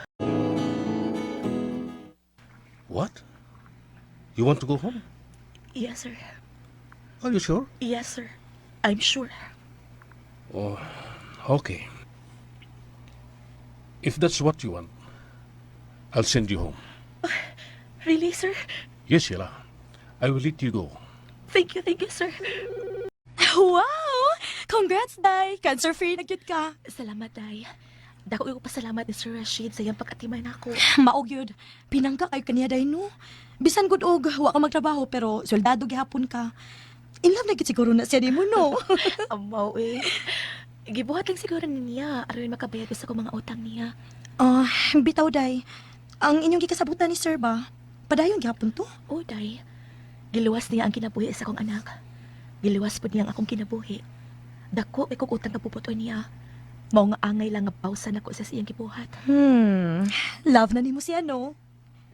[SPEAKER 7] What? You want to go home?
[SPEAKER 2] Yes, sir.
[SPEAKER 7] Are you sure?
[SPEAKER 2] Yes, sir. I'm sure.
[SPEAKER 7] Oh, okay. If that's what you want, I'll send you home.
[SPEAKER 2] Really, sir?
[SPEAKER 7] Yes, Sheila. I will let you go.
[SPEAKER 2] Thank you, sir.
[SPEAKER 8] Wow! Congrats, Day! Cancer-free na gyud ka.
[SPEAKER 2] Salamat, Day. Dako ko pasalamat ni Sir Rashid sa iyang pag-atiman nako.
[SPEAKER 8] Mao gyud. Pinangga kayo kaniya day no. Bisan gud og wa ka magtrabaho pero soldado gihapon ka. In love na gid siguro na siya nimo no.
[SPEAKER 2] Amaw eh. Gibuhat lang siguro niya aron makabayad ko sa akong mga utang niya.
[SPEAKER 8] Ah, bitaw day. Ang inyong gikasabutan ni sir ba? Padayon gihapon to?
[SPEAKER 2] O, day. Giluwas niya ang kinabuhi sa akong anak. Giluwas pud niya ang akong kinabuhi. Dako kay kog utang nga puputoy niya. Mao nga angay lang nga pausan ako sa iyang gibuhat.
[SPEAKER 8] Love na nimo siya no.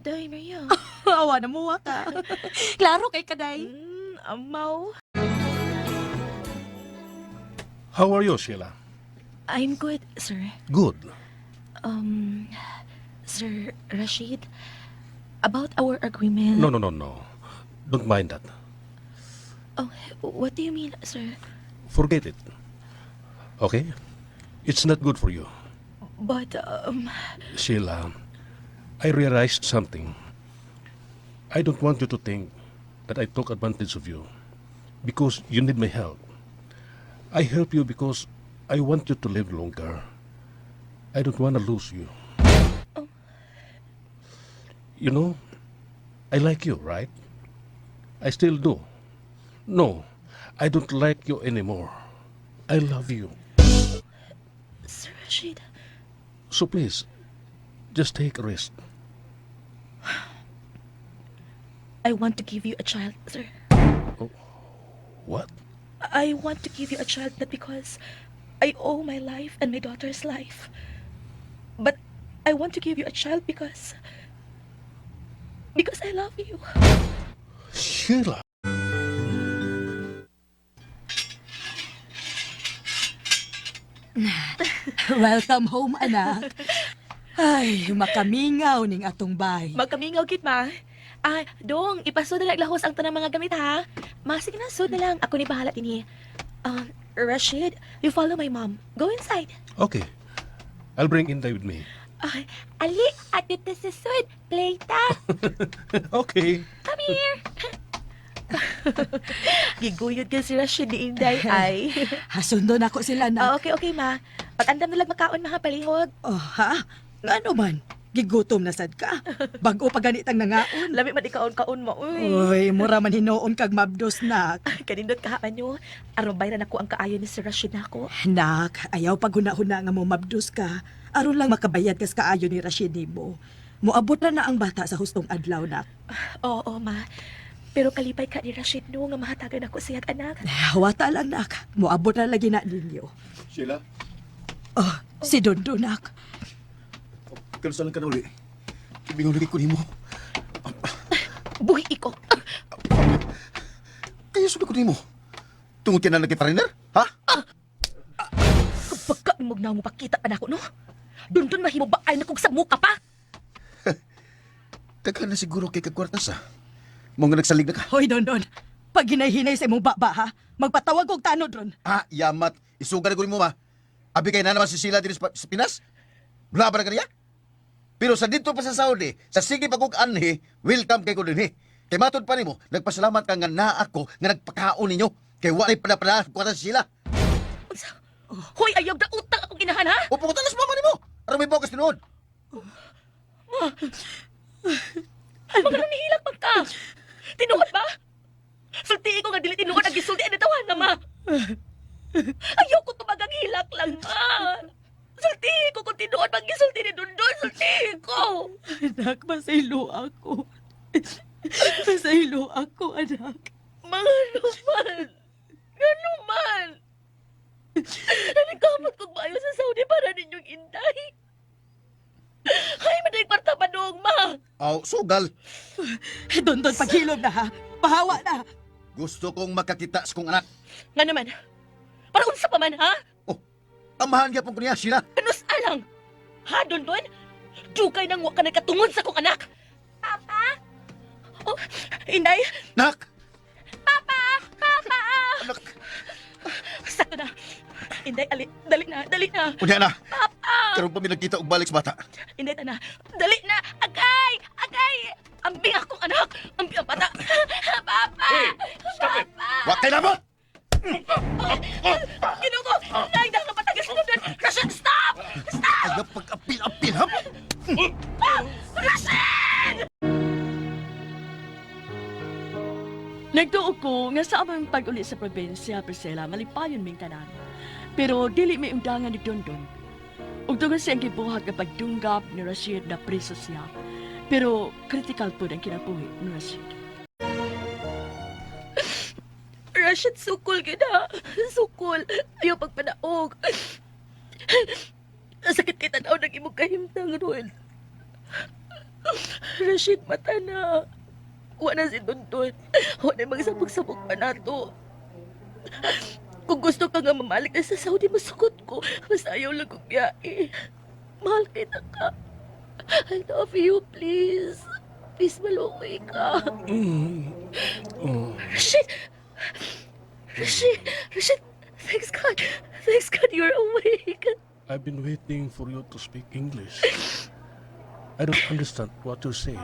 [SPEAKER 2] Day, Maria.
[SPEAKER 8] Awa na muwa ka. Klaro kay kaday.
[SPEAKER 2] Amaw.
[SPEAKER 7] How are you, Sheila?
[SPEAKER 2] I'm good, sir.
[SPEAKER 7] Good.
[SPEAKER 2] Sir Rashid, about our agreement.
[SPEAKER 7] No. Don't mind that.
[SPEAKER 2] Oh, what do you mean, sir?
[SPEAKER 7] Forget it. Okay? It's not good for you.
[SPEAKER 2] But,
[SPEAKER 7] Sheila, I realized something. I don't want you to think that I took advantage of you because you need my help. I help you because I want you to live longer. I don't want to lose you. You know, I like you, right? I still do. No, I don't like you anymore. I love you.
[SPEAKER 2] Sir Rashid,
[SPEAKER 7] So please, just take a risk.
[SPEAKER 2] I want to give you a child, sir.
[SPEAKER 7] What?
[SPEAKER 2] I want to give you a child not because I owe my life and my daughter's life, but I want to give you a child because I love you.
[SPEAKER 7] Sheila!
[SPEAKER 3] Welcome home, anak. Ay, makamingaw ning atong bay.
[SPEAKER 2] Magkamingaw kit ma. Ah, dong, ipasod na lang lahos ang tanang mga gamit ha. Ma, sige na, sud na lang. Ako ni bahala dinhi. Rashid, you follow my mom. Go inside.
[SPEAKER 7] Okay. I'll bring Inday with me.
[SPEAKER 2] Ah, ali, at dito sa sud. Play ta.
[SPEAKER 7] Okay.
[SPEAKER 2] Come here. Giguyod ka si Rashid ni Inday ay.
[SPEAKER 3] Hasundo na ko sila
[SPEAKER 2] Ah,
[SPEAKER 3] na.
[SPEAKER 2] okay, okay, ma. Pag-andam na lang makaon, ma, palihog.
[SPEAKER 3] Oh, ha? Ngano man? Gigutom na sad ka. Bag-o pa ganitang nangaon.
[SPEAKER 2] Lami man ikaon-kaon mo, uy.
[SPEAKER 3] Uy, mura man hinuon kag mabdos, nak.
[SPEAKER 2] Kanindot ka nyo. Aron bayran ako ang kaayo ni Sir Rashid nako.
[SPEAKER 3] Nak, ayaw pag huna-huna nga mo mabdos ka. Aron lang makabayad kas kaayo ni Rashid nimo. Moabot na na ang bata sa hustong adlaw, nak.
[SPEAKER 2] Oo, ma. Pero kalipay ka ni Rashid no nga mahatagan ako siyag anak.
[SPEAKER 3] Wata lang, nak. Moabot na lagi na ninyo.
[SPEAKER 4] Sheila,
[SPEAKER 3] Oh, si Dondo, nak.
[SPEAKER 4] kanusa lang ka na uli. Ibingon lagi ko nimo.
[SPEAKER 2] Buhi iko.
[SPEAKER 4] Kaya sabi ko nimo. Tungod ka na nagkipariner? Ha?
[SPEAKER 2] Kapag ka imog na mo pakita pa nako no. Dundun mahimo ba ay nakog sa muka pa?
[SPEAKER 4] Daghan na siguro kay kagkwartas ha. Mo nga nagsalig na ka.
[SPEAKER 3] Hoy, Dondon. Pag hinay-hinay sa imong baba, ha? Magpatawag og tanod ron.
[SPEAKER 4] Ah, yamat. Isugan na ko nimo ma. Abi kay na naman si Sheila diri sa sa Pinas? Wala ba na kaniya? Pero sa dito pa sa Saudi, sa sige pa kog anhi, welcome kay ko dinhi. Kay matod pa nimo, nagpasalamat ka nga naa ako nga nagpakaon ninyo. Kay walay pala kwarta si Sheila.
[SPEAKER 2] Unsa? Hoy, ayaw na utang akong inahan ha.
[SPEAKER 4] O pumunta na sa mama nimo. Aron may bokas tinuod.
[SPEAKER 2] Mga nanihilak man ka. Tinuod ba? Sulti ko nga dili tinuod ang gisulti ang tawahan na ma. Ayaw ko tumagang hilak lang ma. Sulti ko kung tinuod bang gisulti ni Dundun, sulti ko.
[SPEAKER 1] Anak, masaylo ako. Masaylo ako, anak.
[SPEAKER 2] Mga naman. Ano man? Nalikamot kong maayo sa Saudi para ninyong inday. Ay, madaig kwarta pa noong ma.
[SPEAKER 4] Aw, sugal.
[SPEAKER 3] Dondon, paghilom na, ha? Pahawa na.
[SPEAKER 4] Gusto kong makakita sa kong anak.
[SPEAKER 2] Nga naman, para unsa pa man ha?
[SPEAKER 4] Oh, amahan gyapon ko niya, Sheila.
[SPEAKER 2] Kanus alang? Ha, Dondon? Dugay nang wa ka nagkatungod sa kong anak. Papa? Oh, inday,
[SPEAKER 4] Nak!
[SPEAKER 2] Papa! Papa!
[SPEAKER 4] Anak!
[SPEAKER 2] Sakto na. Inday, ali, dali na, dali na.
[SPEAKER 4] Unya na. Papa! Karon pa mi nagkita og balik sa bata.
[SPEAKER 2] Inday, tana. Dali na! Agay! Agay! Ambing akong anak! Ambing ang bata! Papa!
[SPEAKER 5] Hey, stop it!
[SPEAKER 4] Wa kay lamot!
[SPEAKER 2] Ginoo ko! Nay, dahil napatagas ko doon! Rashid, stop! Stop!
[SPEAKER 4] Ayop.
[SPEAKER 1] Nagtuo ko nga sa among pag-uli sa probinsya, Priscilla, malipayon ming tanan. Pero dili may undangan ni Dondon. Ug tungod sa iyang gibuhat nga pagdunggap ni Rashid na preso siya. Pero critical po ang kinabuhi ni Rashid.
[SPEAKER 2] Rashid, sukol gyud ha. Sukol. Ayaw pagpanaog. Sakit kay tanaw ng imong kahimtang ron. Rashid, mata na. Wa na si Dondon. Wa na magsabog-sabog pa nato. Kung gusto ka nga mamalik na sa Saudi, masukot ko. Basta ayaw lang kong biyahe. Mahal kita ka. I love you, please. Please, malukoy ka. Rashid! Rashid! Rashid! Thanks God! Thanks God you're awake!
[SPEAKER 7] I've been waiting for you to speak English. I don't understand what you're saying.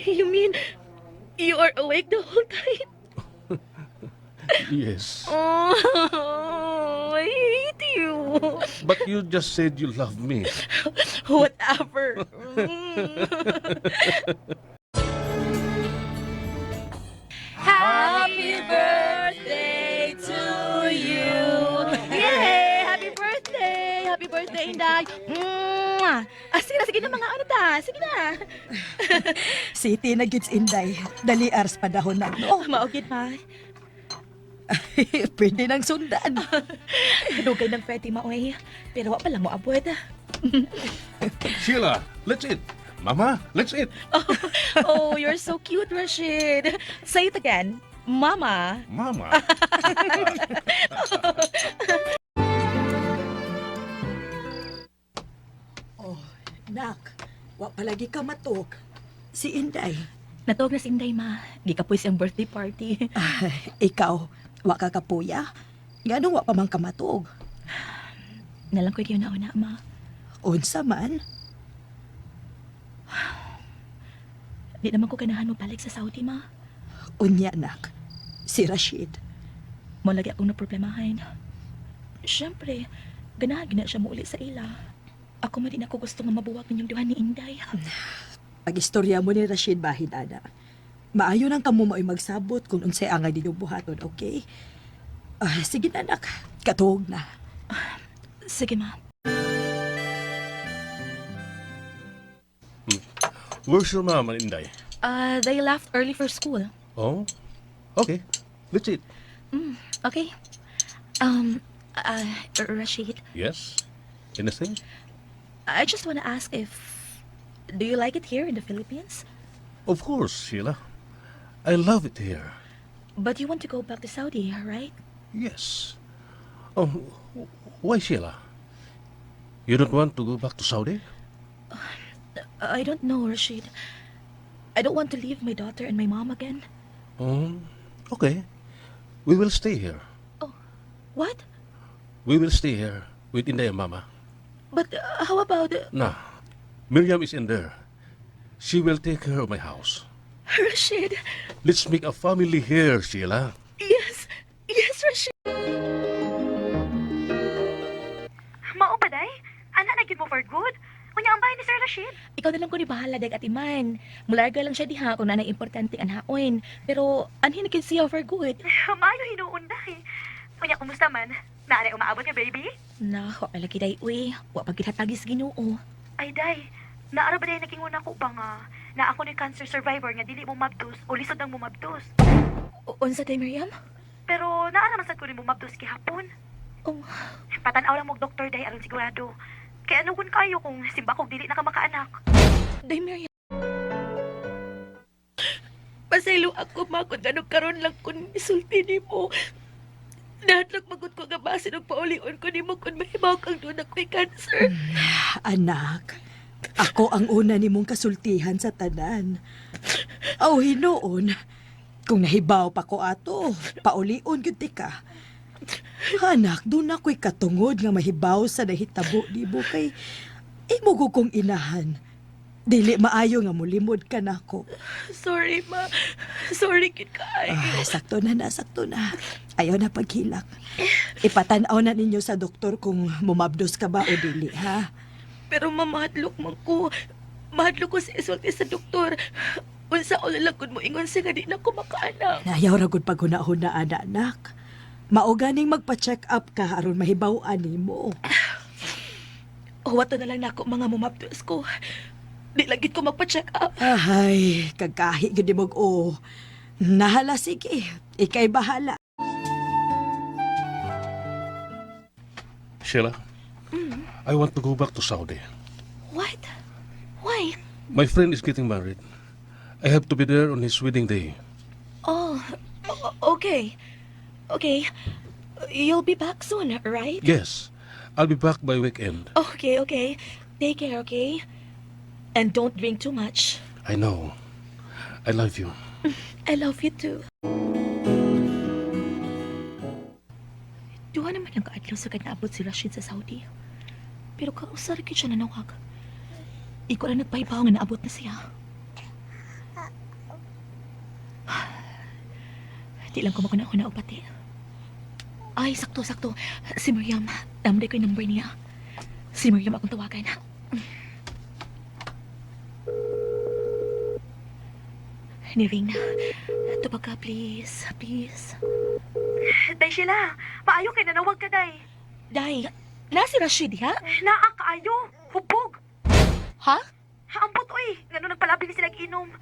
[SPEAKER 2] You mean you are awake the whole time?
[SPEAKER 7] Yes.
[SPEAKER 2] Oh, I hate you.
[SPEAKER 7] But you just said you love me.
[SPEAKER 2] Whatever. Happy birthday to you. Yay! Happy birthday! Happy birthday, Inday! Mwah! Ah, sige na mga ano ta. Sige na.
[SPEAKER 3] City na gits Inday. Dali ars panahon na, no?
[SPEAKER 2] Oh, maugid pa.
[SPEAKER 3] Pwede nang sundan.
[SPEAKER 2] Dugay ng pwede maoy. Pero wa pa lang mo abot.
[SPEAKER 7] Sheila, let's eat. Mama, let's eat.
[SPEAKER 2] Oh, you're so cute, Rashid. Say it again. Mama.
[SPEAKER 7] Mama.
[SPEAKER 3] Oh, nak, wa palagi ka matok. Si Inday.
[SPEAKER 2] Natuog na si Inday, ma. Gikapoy siyang birthday party.
[SPEAKER 3] Ay, ikaw, wa ka kapuya. Ngano wa pa man ka matuog?
[SPEAKER 2] Nalang ko'y kayo na-una, ma.
[SPEAKER 3] Unsa man?
[SPEAKER 2] Di naman ko ganahan mo balik sa Saudi, ma.
[SPEAKER 3] Unya, nak. Si Rashid.
[SPEAKER 2] Mo lagi akong naproblemahin. Siyempre, ganahan gina siya muuli sa ila. Ako man din ako gusto nga mabuwag ninyong duha ni Inday.
[SPEAKER 3] Pag-istorya mo ni Rashid bahin, ana. Maayo nang kamo mao'y magsabot kung unsay angay ninyong buhaton, okay? Ah, sige na, nak. Katuog na.
[SPEAKER 2] Sige, ma.
[SPEAKER 7] Where's your mom and Inday?
[SPEAKER 2] They left early for school.
[SPEAKER 7] Oh, okay. Let's eat.
[SPEAKER 2] Okay. Rashid,
[SPEAKER 7] Yes? Anything?
[SPEAKER 2] I just want to ask if... Do you like it here in the Philippines?
[SPEAKER 7] Of course, Sheila. I love it here.
[SPEAKER 2] But you want to go back to Saudi, right?
[SPEAKER 7] Yes. Oh, why, Sheila? You don't want to go back to Saudi?
[SPEAKER 2] I don't know, Rashid. I don't want to leave my daughter and my mom again.
[SPEAKER 7] Okay. We will stay here.
[SPEAKER 2] What?
[SPEAKER 7] We will stay here with Inday and Mama.
[SPEAKER 2] But how about
[SPEAKER 7] Nah, Miriam is in there. She will take care of my house.
[SPEAKER 2] Rashid?
[SPEAKER 7] Let's make a family here, Sheila.
[SPEAKER 2] Yes, yes, Rashid.
[SPEAKER 8] Mao ba day? Ana na gyud mo for good. Unya ang bahay ni Sir Rashid.
[SPEAKER 2] Ikaw na lang ko ni bahala dag atiman. Mularga lang siya diha kung nanay importante anhaon. Pero anhin na siya for good.
[SPEAKER 8] Maayo hinuon day. Unya kumusta man? Naanay umaabot nga baby?
[SPEAKER 2] Nako, palagi day uy. Wa pag gitatagis Ginoo.
[SPEAKER 8] Ay day, naara ba day nakinguna ko ba nga na ako ni cancer survivor nga dili mo mabdos o lisod ang mumabdos.
[SPEAKER 2] Unsa day Miriam?
[SPEAKER 8] Pero naa naman sad ko ni mumabdos gihapon.
[SPEAKER 2] Oh,
[SPEAKER 8] Patan-aw lang mo og doktor day aron sigurado. Kay ano kun kayo kung simba kog dili na ka makaanak.
[SPEAKER 2] day Miriam. Pasaylo ako ma kung ano karon lang kun isulti nimo. Nahadlok magud ko nga basin og paulion ko nimo kun mahibaw kang doon ako'y cancer.
[SPEAKER 3] Anak, ako ang una nimong kasultihan sa tanan. Aw, hinuon. Kung nahibaw pa ko ato, paulion gyud ti ka. Anak, doon ako'y katungod nga mahibaw sa nahitabo nimo kay imo ko kong inahan. Dili maayo nga mulimod ka nako.
[SPEAKER 2] Sorry ma. Sorry kid kaayo.
[SPEAKER 3] Ah, sakto na na, sakto na. Ayaw na paghilak. Ipatan-aw na ninyo sa doktor kung mumabdos ka ba o dili, ha?
[SPEAKER 2] Pero mamahadlok man ko. Mahadlok ko sa isulti sa doktor. Unsa ulalagod mo ingon siya nga di na ko makaanak.
[SPEAKER 3] Nayaw ra gud paghuna-huna ana, anak. Mao ganing magpa-check up ka aron mahibaw-an nimo.
[SPEAKER 2] Huwato na lang nako mga mumapdos ko. Di lang gid ko magpa-check up.
[SPEAKER 3] Ay, kagahi gud nimog o. Nahala sige, ikay bahala.
[SPEAKER 7] Sheila, I want to go back to Saudi.
[SPEAKER 2] What? Why?
[SPEAKER 7] My friend is getting married. I have to be there on his wedding day.
[SPEAKER 2] Oh, okay. Okay. You'll be back soon, right?
[SPEAKER 7] Yes, I'll be back by weekend.
[SPEAKER 2] Okay. Take care, okay? And don't drink too much.
[SPEAKER 7] I know. I love you.
[SPEAKER 2] I love you too. Duha naman ang kaadlaw sa naabot si Rashid sa Saudi. Pero kausar gyud siya nanawag. Iko lang nagpahibaw nga naabot na siya. Di lang ko makuna-una og pati. Ay, sakto, sakto. Si Miriam. Namday ko yung number niya. Si Miriam akong tawagan. Ni-ring na. Tubag ka, please. Please.
[SPEAKER 8] Day Sheila, maayo kay nanawag ka day.
[SPEAKER 2] Day, na si Rashid, ha?
[SPEAKER 8] Naa kaayo, hubog.
[SPEAKER 2] Ha?
[SPEAKER 8] Ambot oy, ngano nagpalabi ni sila inom.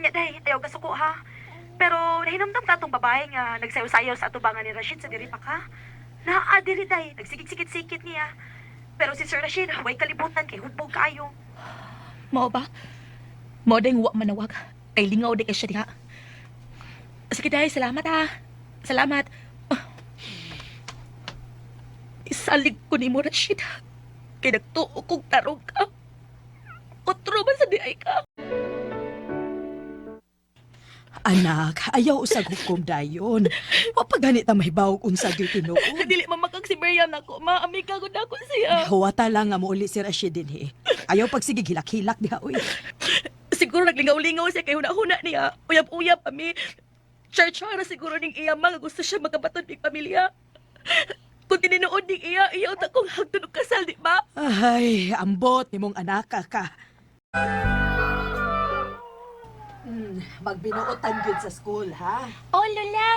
[SPEAKER 8] Nya day, ayaw kasuko ha. Pero nahinumdum ka atong babae nga nagsayaw-sayaw sa atubangan ni Rashid sa diri pa ka. Naa diri day, nagsikit-sikit-sikit niya. Pero si Sir Rashid, way kalibutan kay hubog kaayo.
[SPEAKER 2] Mao ba? Mao day wa manawag. Kay lingaw day kay siya diha. Sige day, salamat ha. Salamat. Ah. Isalig ko ni mo, Rashid. Kay nagtuo kong tarong ka. Otro man sa diay ka.
[SPEAKER 3] Anak, ayaw usag hukom dayon. Wa pa gani ta mahibawog unsa gyud tinuod.
[SPEAKER 2] Dili mamakag si Miriam nako. Ma, amiga ko nako siya.
[SPEAKER 3] Huwata lang nga mouli si Rashid dinhi. Ayaw pagsigig hilak-hilak diha oy.
[SPEAKER 2] Siguro naglingaw-lingaw siya kay huna-huna niya. Uyab-uyab kami. Church-chara siguro ning iya mga gusto siya magkabaton ning pamilya. Kung tininood ning iya, iya ta kong hagtun og kasal, di ba?
[SPEAKER 3] Ay, ambot nimong anaka ka. Magbinuotan gyud sa school, ha?
[SPEAKER 2] Oh, Lola!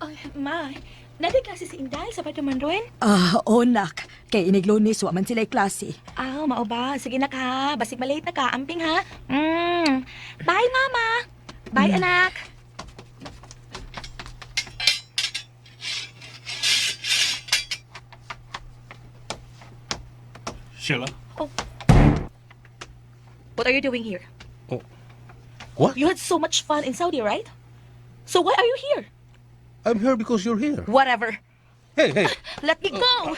[SPEAKER 2] Oh, ma, nadi klase si Inday sa man ron?
[SPEAKER 3] Ah, onak. Kay iniglunis wa man sila'y klase.
[SPEAKER 2] Ah, mao ba? Sige na ka. Basig malate na ka. Amping ha. Bye, Mama! Bye, anak!
[SPEAKER 7] Sheila?
[SPEAKER 2] What are you doing here?
[SPEAKER 7] Oh. What?
[SPEAKER 2] You had so much fun in Saudi, right? So why are you here?
[SPEAKER 7] I'm here because you're here.
[SPEAKER 2] Whatever.
[SPEAKER 7] Hey, hey.
[SPEAKER 2] Let me go!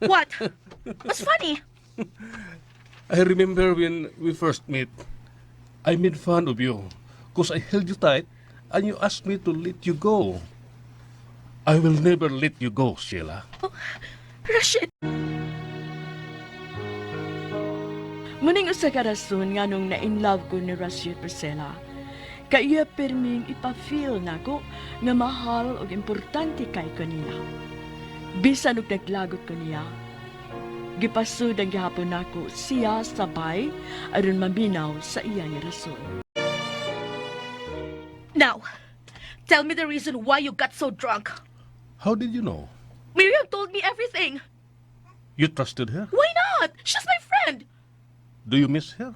[SPEAKER 2] What? What's funny?
[SPEAKER 7] I remember when we first met, I made fun of you because I held you tight and you asked me to let you go. I will never let you go, Sheila.
[SPEAKER 2] Rashid!
[SPEAKER 1] Muning usa ka rason nga nung na-inlove ko ni Rashid Priscilla. Kaya pirming ipa-feel nako nga mahal og importante kay ko niya. Bisan og naglagot ko niya, gipasud ang gihapon nako siya sabay aron maminaw sa iyang rason.
[SPEAKER 2] Now, tell me the reason why you got so drunk.
[SPEAKER 7] How did you know?
[SPEAKER 2] Miriam told me everything.
[SPEAKER 7] You trusted her?
[SPEAKER 2] Why not? She's my friend.
[SPEAKER 7] Do you miss her?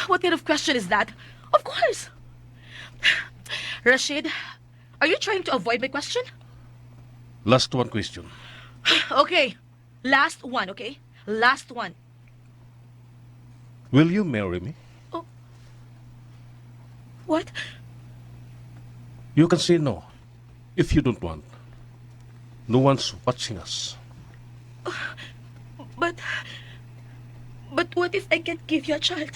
[SPEAKER 2] What kind of question is that? Of course. Rashid, are you trying to avoid my question?
[SPEAKER 7] Last one question.
[SPEAKER 2] Okay. Last one, okay? Last one.
[SPEAKER 7] Will you marry me?
[SPEAKER 2] What?
[SPEAKER 7] You can say no if you don't want. No one's watching us.
[SPEAKER 2] But what if I can't give you a child?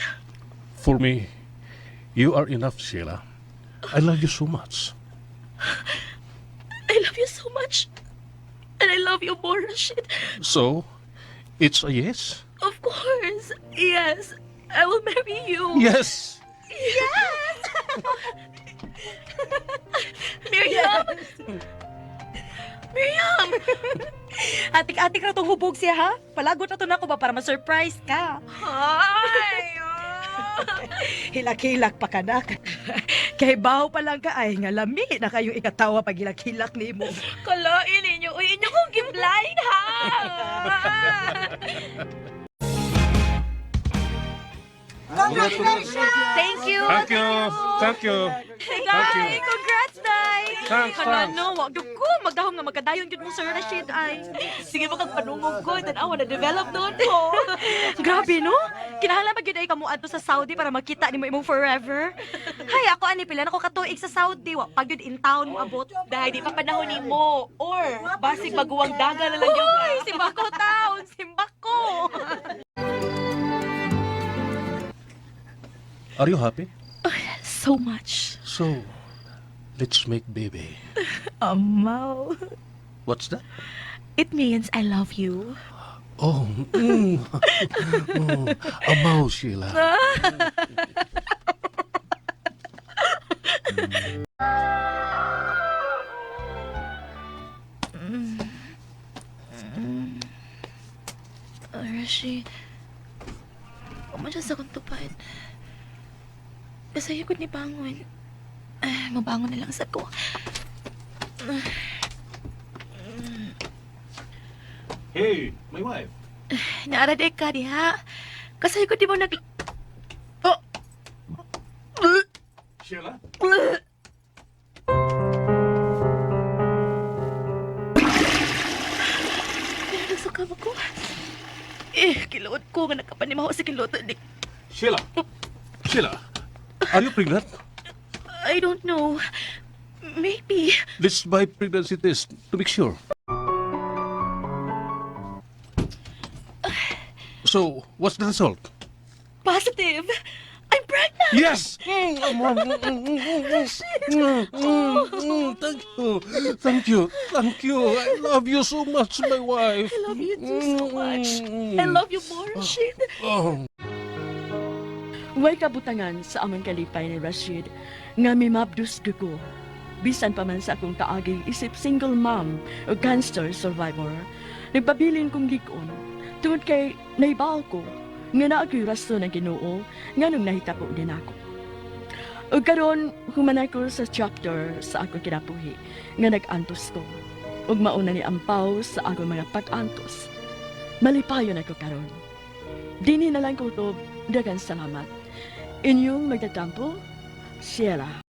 [SPEAKER 7] For me, you are enough, Sheila. I love you so much.
[SPEAKER 2] I love you so much. And I love you more, Rashid.
[SPEAKER 7] So, it's a yes?
[SPEAKER 2] Of course. Yes. I will marry you.
[SPEAKER 7] Yes!
[SPEAKER 2] Miriam! Miriam!
[SPEAKER 8] Atik-atik ra tong hubog siya ha. Palagot na to nako ba para ma-surprise ka.
[SPEAKER 2] Hi!
[SPEAKER 3] Hilak-hilak pa kanak. Kay baho pa lang ka ay nga lami na kayo ikatawa pag hilak-hilak nimo.
[SPEAKER 2] Kalain ninyo. Uy, inyo kong giblind ha. Thank you.
[SPEAKER 7] Thank you. Thank you.
[SPEAKER 2] Day, congrats, Day.
[SPEAKER 7] Thanks,
[SPEAKER 2] Kana
[SPEAKER 7] thanks.
[SPEAKER 2] no, wag gyud ko magdahom nga magkadayon gyud mo Sir Rashid ay. Sige ba kag panungog ko, tan-awa na develop doon ko.
[SPEAKER 8] Grabe no? Kinahanglan ba gyud ay kamo adto sa Saudi para makita nimo imong forever? Hay, ako ani pila na ko katuig sa Saudi, wa pa gyud in town mo abot.
[SPEAKER 2] Dahil di pa panahon nimo or basig baguang daga na lang gyud.
[SPEAKER 8] Uy, simbako town, simbako.
[SPEAKER 7] Are you happy?
[SPEAKER 8] So much.
[SPEAKER 7] So, let's make baby.
[SPEAKER 8] Amaw.
[SPEAKER 7] What's that?
[SPEAKER 8] It means I love you.
[SPEAKER 7] Oh, oh, amaw, Sheila.
[SPEAKER 2] Rashi, uman siya sa akong tupad. Kasaya ko ni bangon. Ay, mabangon na lang sa ko.
[SPEAKER 7] Hey, my wife.
[SPEAKER 2] Naarad ka diha. Kasaya ko di mo nag...
[SPEAKER 7] Sheila?
[SPEAKER 2] Pero sa kama ko. Eh, kiluot ko nga nakapanimaho sa kiluto ni...
[SPEAKER 7] Sheila? Sheila, are you pregnant?
[SPEAKER 2] I don't know. Maybe.
[SPEAKER 7] Let's buy pregnancy test to make sure. So, what's the result?
[SPEAKER 2] Positive. I'm pregnant.
[SPEAKER 7] Yes! Thank you. Thank you. Thank you. I love you so much, my wife.
[SPEAKER 2] I love you too so much. I love you more, Rashid.
[SPEAKER 7] Oh.
[SPEAKER 1] Way kabutangan sa among kalipay ni Rashid nga mimabdus ko. Bisan pa man sa akong kaagi isip single mom o cancer survivor. Nagpabilin kong gikon tungod kay naibaw ko nga naa ko'y rason ang Ginoo nganong nahitabo din ako. Ug karon humanay ko sa chapter sa akong kinabuhi nga nag-antos ko. Ug mauna ni ampaw sa akong mga pag-antos. Malipayon ako karon. Dini na lang ko to, daghang salamat. Inyong magtatampo, Sierra.